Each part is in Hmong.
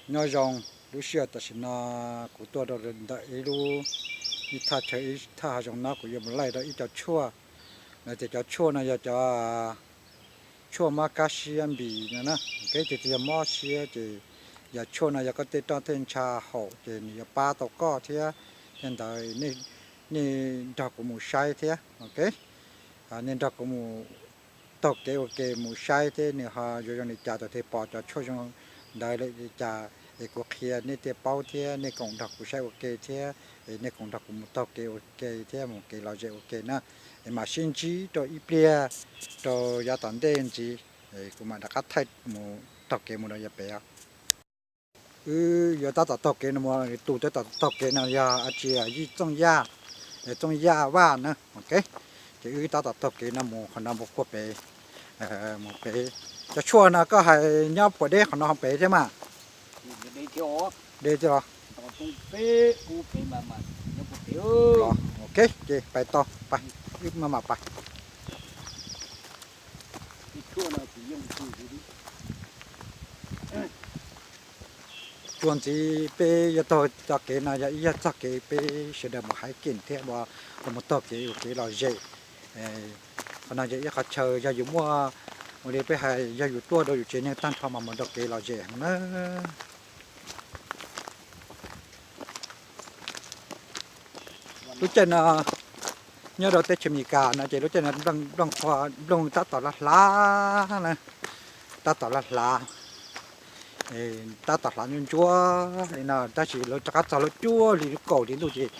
Nyob zoo, lub sij hawm tam sim no kuv tuaj rau ntawm ib lub, ib thaj chaw, ib thaj hav zoov no kuv yuav mus laij rau ib co tshuaj. Lawv tias cov tshuaj no yog cov tshuaj mob kab siab npis no na. Ces tias yog mob siab ces yog tshuaj no yog koj tej roj tej ntsha haum ces nws yuav pab tau koj thiab. Tej ntawd nej nrog kuv mus saib thiab, ok. Nej nrog kuv mus taug kev ua ke mus saib thiab nws ho yuav zoo li cas, thaum twg pom cov tshuaj zoo ntawd li cas es kuv qhia nej thiaj paub thiab nej koom nrog kuv saib ua ke thiab, es nej koom nrog kuv mus taug kev ua ke thiab mus kev lom zem ua ke na. Es mam sib ntsib rau ib pliag, rau yav tom ntej ntxiv, kuv mam rov qab thaij mus taug kev mus rau yav pem os. Wb yuav tab tom taug kev no mus, tus tab tom taug kev no yog dab tsi? Yij Txooj Yaj, Txooj Yaj Vaj na, ok. Ces wb tab tom taug kev no mus qhov no mus puag pem, mus pem. Cov tshuaj no koj hais nyob puas deb qhov no ho pem thiab mas? Deb thiab los? Ok, ces pais tau, pais, wb mam pais. Txuas ntxiv peb yuav taug txoj kev no yog ib yog txoj kev peb sawv daws mus hiking thiab ua, mus taug kev ua kev lom zem. Qhov no yog ib qhov chaw yog yus muaj, ua li peb hais yog yus tuaj rau yus tsev neeg tag nrho mas mus rau kev lom zem heev na. Lub caij no nyob rau teb chaws Amelikas no ces lub caij no nplooj tab tom hlav hlav na, tab tom hlav hlav, tab tom hlav ntsuab ntsuab li no, tab sis lawv rov qab txog lub cuaj hli lub kaum hli ntuj ces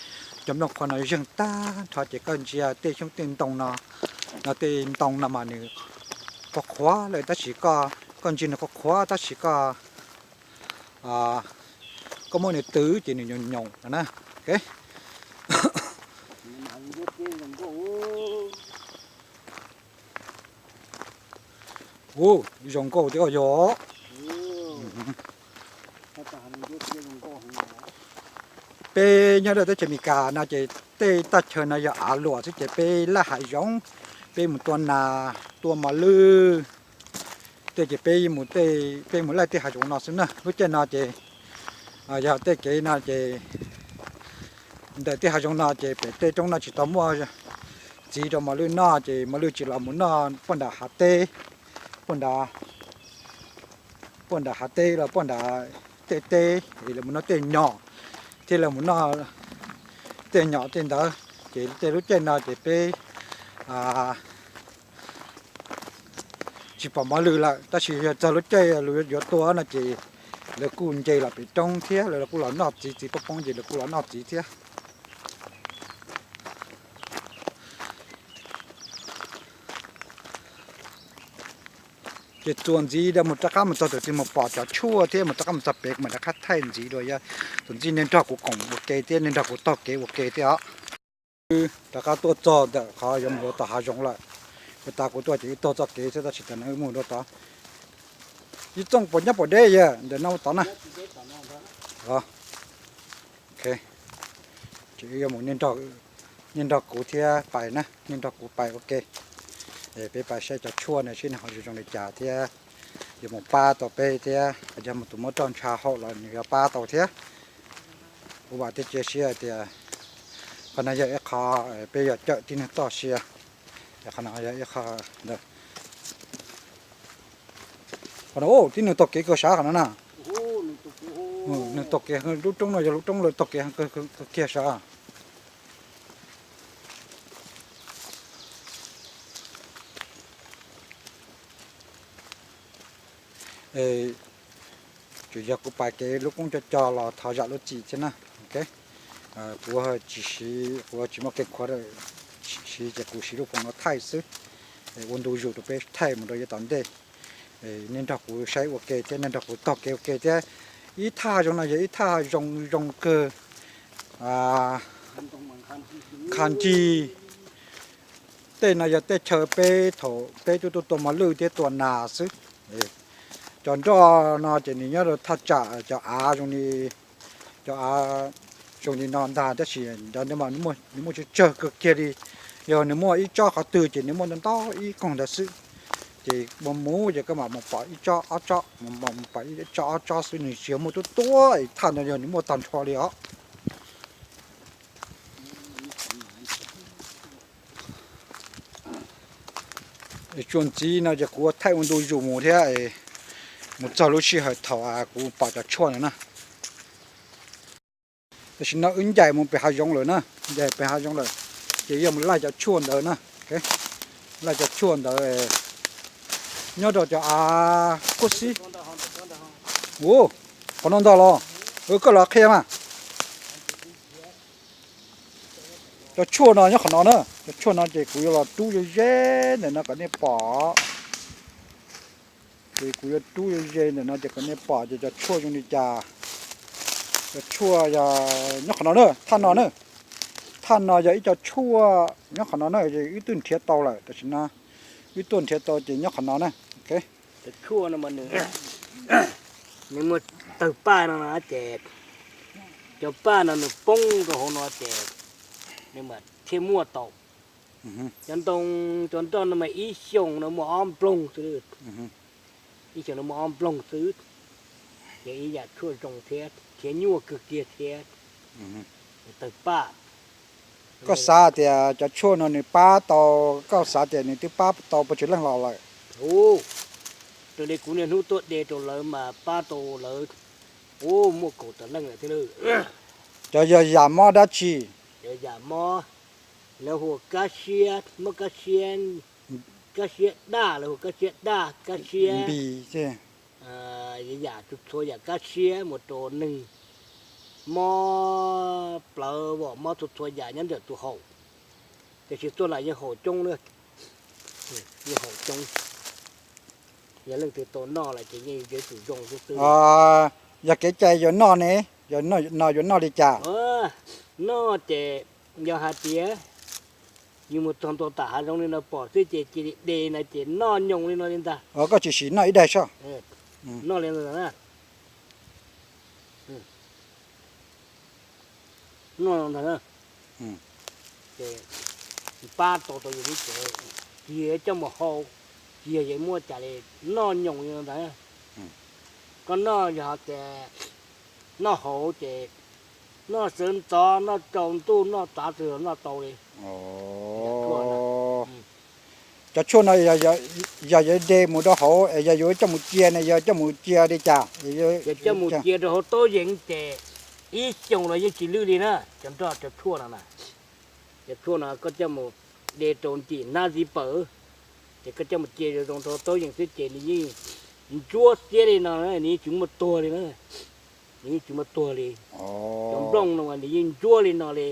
cov nplooj qhuav no zeeg tag nrho ces koj ntsia tej xyoob tej ntoo no, no tej ntoo no mas nws qhuav qhuav lawm tab sis koj, koj ntsia nws qhuav qhuav tab sis koj, koj muab nws twv ces nws nyoos nyoos no na. Ua zoo nkauj thiab yog. Peb nyob rau teb chaws Amelikas no ces tej thaj chaw no yog av luam xwb ces peb laij hav zoov, peb mus tua nas tua mos lwj tej ces peb, peb mus laij tej hav zoov no xwb na. Lub caij no ces yog tej kev no ces ntawm tej hav zoov no ces pem tej roob no tsis tau muaj txiv rau mos lwj noj ces mos lwj tsis los mus noj puag nram hav teb, puag nram, puag nram hav teb los puag nram tej teb es lawv mus noj tej nyom, thiab lawv mus noj tej nyom tej ntawd. Ces tej lub caij no ces peb tsis pom mos lwj lawm tab sis yog txog lub caij yuav tua no ces lawv kuj nce los pem roob thiab lawv kuj los noj txiv, txiv poob poob ces lawv kuj los noj txiv thiab. Ces txuas ntxiv rau mus rov qab mus txog tus twg mus pom cov tshuaj thiab mus rov qab mus txog pem kuv mam rov qab thaij ntxiv dua. Yog txuas ntxiv nej nrog kuv koom ua ke thiab nej nrog kuv taug kev ua ke thiab os. Wb rov qab tuaj txog ntawm qhov yuav mus rau tom hav zoov lawm. Ua tas kuv tuaj ces wb taug txoj kev xwb tab sis tam no wb mus rau tod. Ib txooj puas nyob puas deb yog ntawm no tod na. Ok, ces wb yuav mus, nej nrog kuv thiab pais na, nej nrog kuv pais ua ke. Peb pais saib cov tshuaj no seb nws ho zoo zoo li cas thiab yuav mus pab tau peb thiab, yog mus tus muab roj ntsha haum los nws yuav pab tau thiab. Kuv vam thiab cia siab hais tias qhov no yog ib qho peb yuav cawm tib neeg txoj sia. Qhov no yog ib qho ntawd. Qhov no tib neeg taug kev kawg sav qhov no na. Neeg taug kev, lub roob no yog lub roob lawv taug kev kawg kiag sav. Tsuas yog kuv pais kev lub koob co co los thov zam lub txim thiab na. Kuv tsis siv, kuv tsis muaj kev khuav siv ces kuv siv lub foos no thaij xwb. Ua ntu zus rau peb thaij mus rau yav tom ntej. Nej nrog kuv saib ua ke thiab nej nrog kuv taug kev ua ke thiab. Ib thaj zoo no yog ib thaj zoo zoo kawg. Qha ncig, tej no yog tej chaw peb thaum peb twb tuaj tua mos lwj thiab tua nas xwb. Cov nroj no ces nws nyob rau thaj tsam cov av zoo li, cov av zoo li no ntag tab sis cov no mas nws muaj tsawg tsawg kawg kiag li. Yog nws muaj ib tsob qhov twg ces nws muaj ntau ntau ib koog ntawd xwb. Ces mus mus ces koj mam mus pom ib tsob ob tsob, mus pom ib tsob ob tsob xwb, nws tsis yog muaj tuab tuab, thaj no yog nws muaj tag nrho li os. Tsuas ntxiv no ces kuv thaij ua ntu zus mus thiab, mus txog lub sij hawm thaum kuv pom cov tshuaj ntawd na. Tam sim no wb ncaim mus pem hav zoov lawm na, ncaim pem hav zoov lawm, ces yuav mus laij cov tshuaj ntawd na. Laij cov tshuaj ntawd nyob rau cov av kuj xib. Ua, qhov no ntag los, koj los qhia mas. Cov tshuaj no nyob qhov no na, cov tshuaj no ces kuv yuav los rub ze ze ntawm no kom nej pom. Ces kuv yuav rub ze ze ntawm no ces kom nej pom ces cov tshuaj zoo li cas. Cov tshuaj yog nyob qhov no na, thaj no na. Thaj no yog ib co tshuaj nyob qhov no na, wb twb nrhiav tau lawm, tam sim no wb tuaj nrhiav tau ces nyob qhov no na. Cov tshuaj no mas nws muaj tawg paj no no ces cov paj no nws poob rau hauv no ces nws mam thiaj muaj tau. Cov ntoo cov nroj no mas ib xyoos no muaj ob nploog xwb, ib xyoos no muaj ob nploog xwb, ces ib yam tshuaj zoo thiab, nrhiav nyuaj kawg kiag thiab. Tawg paj. Koj xav tias cov tshuaj no nws pab tau, koj xav tias nws twb pab tau pes tsawg leej los lawm? Raws li kuv niaj hnub tuaj de rau lawv mas pab tau lawv, ua muaj kaum tawm leej lawm thiab. Cov yog yam mob dab tsi? Cov yam mob, lawv hu ua kab siab, mob kab siab, kab siab daj, lawv hu ua kab siab daj, kab siab, yam txhua txhua yam kab siab mus rau neeg mob plawv, mob txhua txhua yam nyob ntawm tus haum. Tiam sis txoj lawm yeej haum coob na, yeej haum coob. Yog leej twg tau noj lawm ces yeej yuav tsum zoo xwb xwb. Yog kev cai yuav noj ne, no yuav noj li cas? Noj ces yog hais tias yus mus txog ntua tam hav zoov li no pom xwb ces cia li de no ces noj nyoos li no li ntag. Koj tsis sim noj ib daig soj. Noj li ntawd na. Noj ntawd na, ces pab tau tau yus lub cev, tsis yog coj mus hau, tsis yog muaj cas li, noj nyoos li ntawd. Koj noj yog hais tias noj hauv ces noj sawv ntxov, noj tsaus ntuj, noj tsav twg los noj tau li. Cov tshuaj no yog yuav de mus rau hauv es yog yuav coj mus cia ne, yog coj mus cia li cas? Yog coj mus cia rau hauv taub yees ces ib xyoos los yeej tsis lwj li na. Cov nroj cov tshuaj no na, cov tshuaj no koj coj mus de rau ntim hnab zib pawg, ces koj coj mus cia zoo rau hauv taub yees xwb ces nws yeej ntsuab xiab li no, nws yeej tsis muaj tuag li na. Nws yeej tsis muaj tuag li. Cov nplooj no mas nws yeej ntsuab li no li.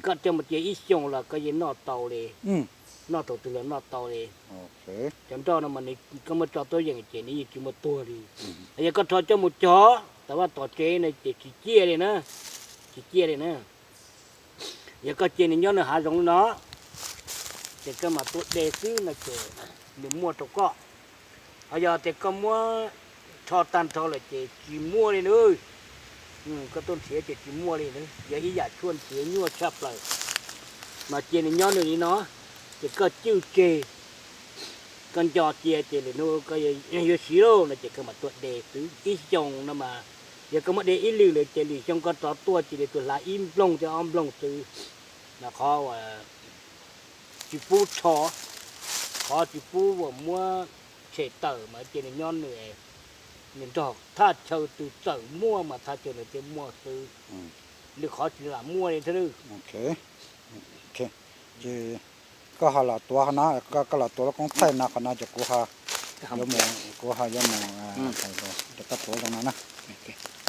Koj coj mus cia ib xyoos los koj yeej noj tau li, noj thaum twg los noj tau li. Cov nroj no mas koj muab tso taub yees ces nws yeej tsis muaj tuag li. Yog koj rho coj mus cog tom vaj tom tsev no ces tsis ciaj li na, tsis ciaj li na. Yog koj cia nws nyob nws hav zoov li no, ces koj mam tuaj de xwb no ces nws muaj rau koj. Ho yog tias koj muab rho tag nrho lawm ces tsis muaj li na. Koj tuaj nrhiav ces tsis muaj li na, yog ib yam tshuaj nrhiav nyuaj tshaj plaws. Mas cia nws nyob nws li no, ces koj cwj tseg, koj nco cia ces lwm hnub koj yuav siv lauj no ces koj mam tuaj de xwb. Ib xyoos no mas yog koj muab de ib lwm lawm ces lwm xyoo koj rov tuaj cia li tuaj hla ib nplooj thiab ob nplooj xwb. Mas qhov uas tsis pub rho, qhov tsis pub uas muab tshem tawm mas cia nws nyob nws, nws nrog thaj chaw twg txawm muaj mas thaj chaw ntawd thiaj muaj xwb. Lwm qhov tsis lam muaj li thiab. Ces koj ho los tuav no, koj los tuav lub koob thaij no qhov no ces kuv, kuv ho yuav mus, koj tuav zoo no na,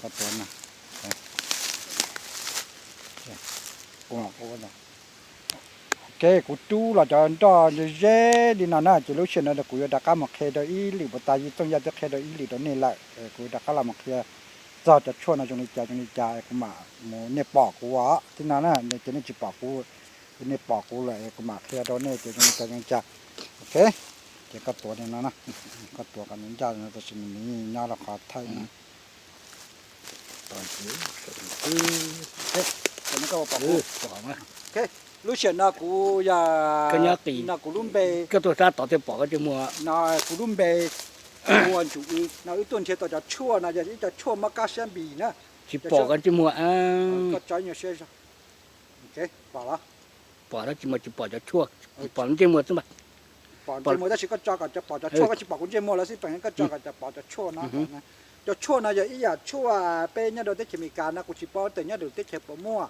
koj tuav no. Ok, kuv rub los cov nroj ze ze li no na, ces lub sij hawm no kuv yuav rov qab mus qhia rau ib lwm puas tas, Yij Txooj Yaj twb qhia rau ib lwm rau nej lawm, kuv yuav rov qab los mus qhia txog cov tshuaj no zoo li cas zoo li cas, kuv mam mus, nej pom kuv os, tib no na, ces nej tsis pom kuv, nej pom kuv lawm kuv mam qhia rau nej tias zoo li cas zoo li cas. Ok, ces koj tuav li no na, koj tuav kom nws ncaj no, tab sis nws nyob rau qhov thaij no. Ok. Lub sij hawm no kuv yog, no kuv lub npe, koj tuaj sab tod thiaj pom koj ntsej muag. No kuv lub npe ua Ntsuj Ws no, wb tuaj nrhiav tau cov tshuaj no yog ib co tshuaj mob kab siab npis na. Tsis pom koj ntsej muag. Koj tso nyuag siab zog. Pom los? Pom tsis muaj, tsis pom cov tshuaj, pom ntsej muag xwb mas. Pom ntsej muag tab sis koj tso kom cov pom cov tshuaj, koj tsis pom kuv ntsej muag los xij peem, koj tso kom cov pom cov tshuaj no. Cov tshuaj no yog ib yam tshuaj peb nyob rau teb chaws Amelikas no, kuv tsis paub tias nyob rau lwm teb chaws puas muaj.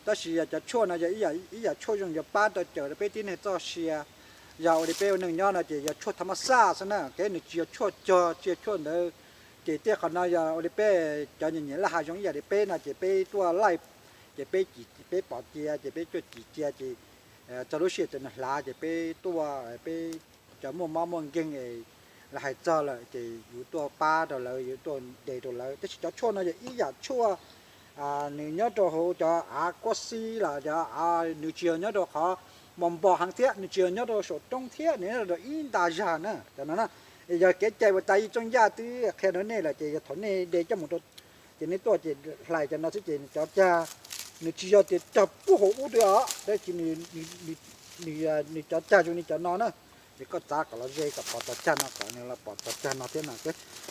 Tab sis cov tshuaj no yog ib yam tshuaj zoo yuav pab rau cawm rau peb tib neeg txoj sia. Yog ua li peb ua neeg nyob no ces yog tshuaj tham mas xaj xwb na, kev nws tsis yog tshuaj cog, tsis yog tshuaj ntawd. Ces tej qhov no yog ua li peb cov nyiam nyiam laj hav zoov ib yam li peb no ces peb tuaj laij, ces peb, peb pom cia ces peb tuaj cim cia ces txog lub sij hawm nws hlav ces peb tuaj, peb cov muaj mob muaj nkeeg es lawv hais txog lawm ces yus tuaj pab rau lawv, yus tuaj de rau lawv. Tab sis cov tshuaj no yog ib yam tshuaj, nws nyob rau hauv cov av kuab xib los cov, nws tsis yog nyob rau qhov mos npos heev thiab, nws tsis yog nyob rau saum roob thiab, nws nyob rau ib nta zag na. Cov no na, yog kev cai uas tas yij tsooj yaj twb qhia rau nej lawm ces yog thaum nej de coj mus rau, ces nej tuaj ces hlais cov no xwb ces nws cov cag, nws tsis yog tias cog puag hauv ub twg os, tab sis nws cov cag zoo li cov no na. Ces koj txav kom los ze kom pom txog cag no, kom nws los pom txog cag no thiab no.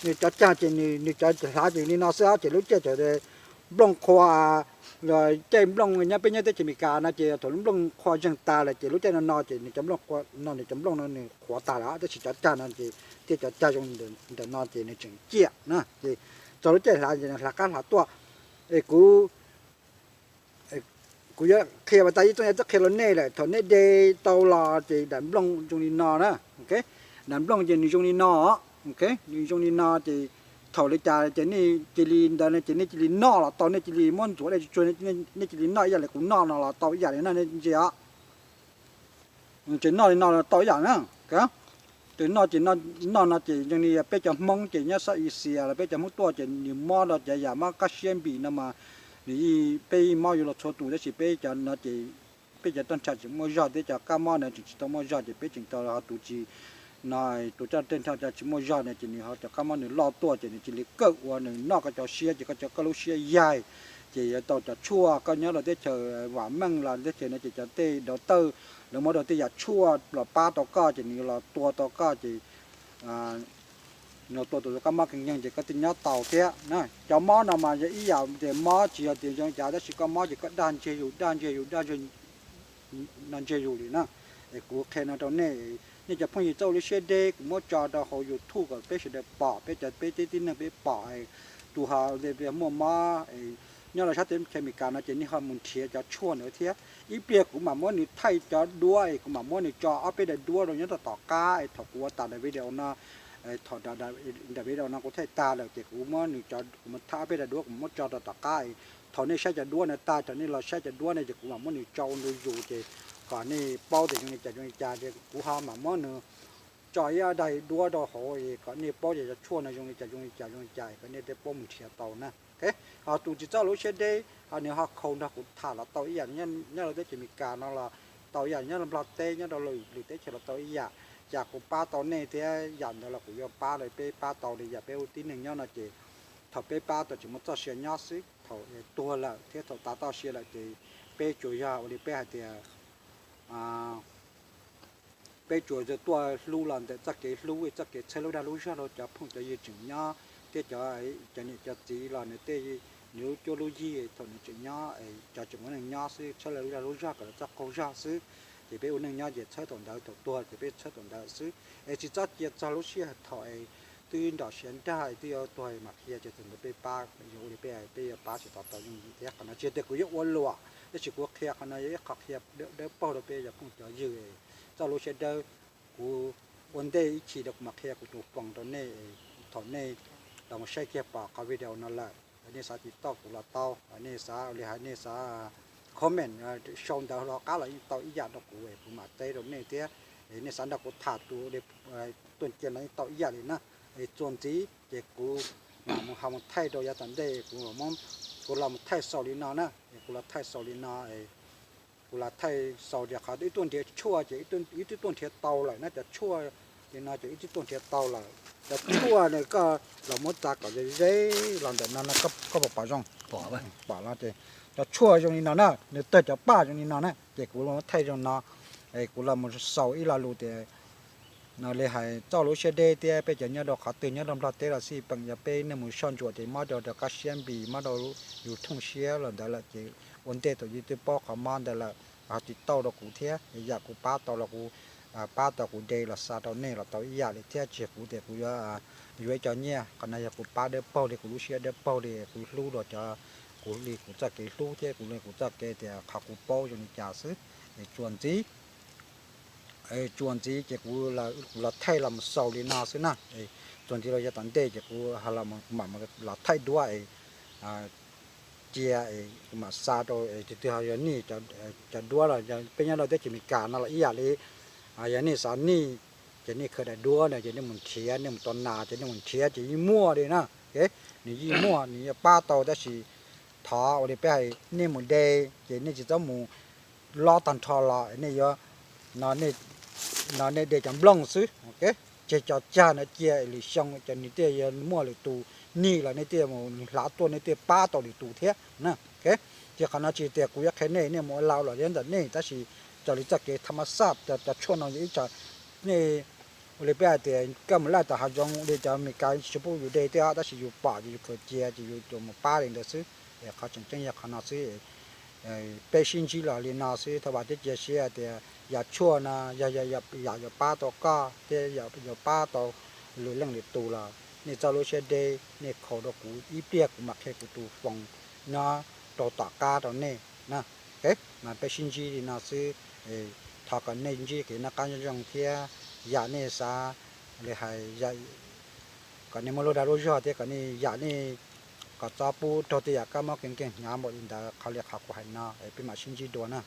Nws cov cag ces nws cov hlav ces li no xwb os, ces lub caij thaum nplooj qhuav, caij nplooj nyob peb nyob teb chaws Amelikas no ces thaum lub nplooj qhuav zeeg tas lawm ces lub caij no no ces nws cov nplooj qhuav no, nws cov nplooj no nws qhuav tas lawm, tab sis cov cag no ces thiab cov cag zoo ntawm no ces nws tseem ciaj na. Ces txog lub caij hlav ces nws hlav qab hlav tuaj. Es kuv, kuv yuav qhia uas tas yij tsooj yaj twb qhia rau nej lawm, thaum nej de tau los ces daim nplooj zoo li no na. Daim nplooj ces nws zoo li no, nws zoo li no ces thaum li cas ces nej cia li ntawd no ces nej cia li noj los tau, nej cia li muab ntxuav dej tsuag tsuag, nej cia li noj ib yam li kuv noj no los tau ib yam li no ntsia os. Ces noj li no los tau ib yam na. Ces noj ces, noj no ces zoo li peb cov Hmoob ces nyob sab Asia los peb cov Hmoob tuaj ces nws mob rau cov yam mob kab siab npis no mas nws, peb mob yuav luag txhua tus, tab sis peb cov no ces peb cov toj nrha tseem muaj zog thiab, cov kab mob no tseem tsis tau muaj zog ces peb tseem tau ho tus tsis, no tus coj toj nrha tsis muaj zog no ces nws ho cov kab mob nws loj tuaj ces nws cia li kawm ua nws noj koj cov siab ces koj cov, koj lub siab yaig. Ces yuav tau cov tshuaj, koj nyob rau teb chaws vam meej los teb chaws no ces cov tej dav tawj lawv muab rau tej yam tshuaj los pab tau koj ces nws los tua tau koj ces nws los tua tus kab mob kev nkeeg ces koj thiaj nyob tau thiab na. Cov mob no mas yog ib yam tias mob tsis yog tias zoo cas, tab sis koj mob ces koj dag ntsiag yus, dag ntsiag yus, dag ntsiag no ntsiag yus li na. Es kuv qhia no rau nej, nej cov phooj ywg txhob ua lub siab deb, kuv muab tso rau hauv YouTube kom peb sawv daws pom, peb cov, peb tib tib neeg peb pom. Tus ho muaj mob nyob rau sab teb chaws Amelikas no ces nej ho mus nrhiav cov tshuaj ntawd thiab. Ib pliag kuv mam muab nws thaij cov duab es kuv mam muab nws tso ob peb daim duab rau nyob rau tom qab es thaum kuv ua tas daim video no, thaum daim video no kuv thaij tas lawm ces kuv muab nws, kuv mam thaij ob peb daim duab kuv muab tso rau tom qab. Thaum nej saib cov duab no tag, thaum nej los saib cov duab no ces kuv mam muab nws tso ua ntu zus ces kom nej paub tias zoo li cas zoo li cas ces kuv ho mam muab nws tso ib daim duab rau hauv kom nej paub tias cov tshuaj no zoo li cas zoo li cas zoo li cas kom nej thiaj paub mus nrhiav tau na. Ho tus tsis txhob ua lub siab deb, ho nws ho khaus nrog kuv tham los tau ib yam, nyob rau teb chaws Amelikas no los tau ib yam, nyob rau Nplog teb, nyob rau lwm teb chaws los tau ib yam. Cas kuv pab tau nej thiab yam ntawd los kuv yuav pab rau peb, pab tau li yam peb ua tib neeg nyob no ces thaum peb pab tau tseem muaj txoj sia nyob xwb, thaum tuag lawm thiab thaum tas txoj sia lawm ces peb tsuas yog ua li peb hais tias peb tsuas tuaj hlub los ntawm txoj kev hlub, txoj kev txhawb lub dag lub zog rau cov phooj cov ywg tseem nyob, thiab cov, cov niam cov txiv los nws tej, nws lub cuab lub yig thaum nws tseem nyob, cov tseem ua neej nyob xwb, txhawb lawv lub dag lub zog kom lawv txhob qaug zog xwb. Ces peb ua neej nyob ces txhawb thaum ntawd, thaum tuag ces peb txhawb thaum ntawd xwb. Es tsis txhob cia txog lub sij hawm thaum twb nrog siav nrag twb yuav tuag mas qhia, ces thaum ntawd peb pab, ua li peb, peb yuav pab tsis tau tau yooj yim thiab. Qhov no tsis yog tias kuv yuav ua luam, tab sis kuv qhia qhov no yog ib qho qhia dawb paug rau peb cov phooj cov ywg. Txhob ua lub siab dawb, kuv ua ntej ib chim rau kuv mam qhia kuv tus phone rau nej, thaum nej los mus saib kiag pom qhov video no lawm, nej xav tiv toj kuv los tau, nej xav li hais nej xav comment sau ntawv hlo qab los yeej tau ib yam rau kuv, kuv mam teb rau nej thiab. Nej xav nrog kuv tham tus tuaj cia no yeej tau ib yam li na. Txuas ntxiv ces kuv mam mus ho mus thaij rau yav tom ntej, kuv, kuv los mus thaij xaus li no na, kuv los thaij xaus li no. Kuv los thaij xaus tias qhov ib tug tuaj nrhiav tshuaj ces ib tug tuaj nrhiav tau lawm na, cov tshuaj li no ces ib tug tuaj nrhiav tau lawm. Cov tshuaj no koj los muab txav kom ze ze los ntawm no no, koj puas pom zoo? Pom los ces cov tshuaj zoo li no na, nws tawg cov paj zoo li no na, ces kuv thaij zoo no. Kuv los mus xaus ib lo lus tias, no li hais txoj lub siab deb thiab peb cov nyob rau qhov twg nyob rau Nplog teb los xij peem, yog peb nej mus soj ntsuam ces mob rau rau kab siab npis, mob rau yus thooj siab los ntawd lawm ces ua ntej thaum yus twb paub qhov mob ntawd lawm, ho tsis tau rau kuv thiab. Yam kuv pab tau los kuv pab tau, kuv de los xa rau nej los tau ib yam li thiab. Tsis yog kuv tias kuv yuav yuav ib co nyiaj, qhov no yog kuv pab dawb paug li, kuv lub siab dawb paug li, kuv hlub rau cov, kuv li kuv txoj kev hlub thiab kuv li kuv txoj kev tias qhov kuv paub zoo li cas xwb. Es tsuas ntxiv tsuas ntxiv ces kuv los thaij los mus xaus li no xwb na. Tsuas ntxiv los yog tom ntej ces kuv mam los thaij duab es cia es kuv mam xa rau es tus twg ho yog nej cov duab los peb nyob rau teb chaws Amelikas no los ib yam li. Yog nej xav nej ces nej khaws daim duab no ces nej mus nrhiav, nej mus tau nas ces nej mus nrhiav ces yeej muaj li na. Nws yeej muaj, nws yeej pab tau tab sis thov ua li peb hais, nej mus de ces nej tsis txhob mus lob tag nrho los nej yuav, no nej de cov nplooj xwb, tseg cov cag no cia lwm xyoo ces nws thiaj yuav muaj lwm tus nig los nej thiaj mus hlav tuaj, nej thiaj pab tau lwm tus thiab na. Ces qhov no tsis tias kuv yuav qhia nej, nej mus ua lau los yog ntawm nej, tab sis raws li txoj kev tha ma xaj cov tshuaj no yog ib co, nej ua li peb hais tias koj mus laij tom hav zoov li cov Amelikas tsis pub yus de thiab tab sis yus pom ces yus khaws cia ces yus mus pab li ntawd xwb. Qhov tseem ceeb yog qhov no xwb. Peb sib ntsib los li no xwb, thov vam thiab cia siab tias yam tshuaj no yog yam yuav pab tau koj thiab yuav pab tau lwm leej lwm tus los nej txoj lub siab deb nej khaus rau kuv ib pliag kuv mam qhia kuv tus foos nyob rau tom qab rau nej na. Mas peb sib ntsib li no xwb. Thov kom nej ntsib kev noj qab nyob zoo thiab yam nej xav li hais kom nej muaj lub dag lub zog thiab kom nej yam nej kom txhob pub raug tej yam kab mob kev nkeeg hnyav npaum li ntawd. Qhov li qhov kuv hais no es peb mam sib ntsib dua na.